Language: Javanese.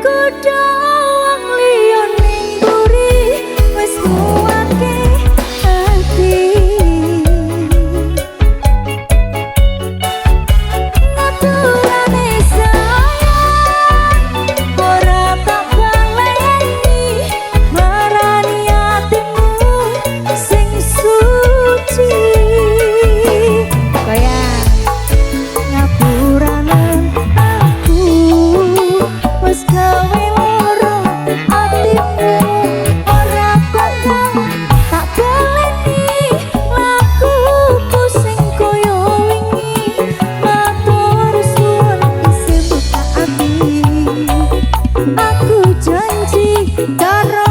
Kudu wong liya ning mburi wis nguwatke ati. Ngaturane sayang ora tak baleni marani atimu sing suci. Kaya ngapuranen aku wis gawe loro atimu, ora bakal tak baleni lakuku sing koyo wingi. Matur suwun isih buka ati, aku janji karo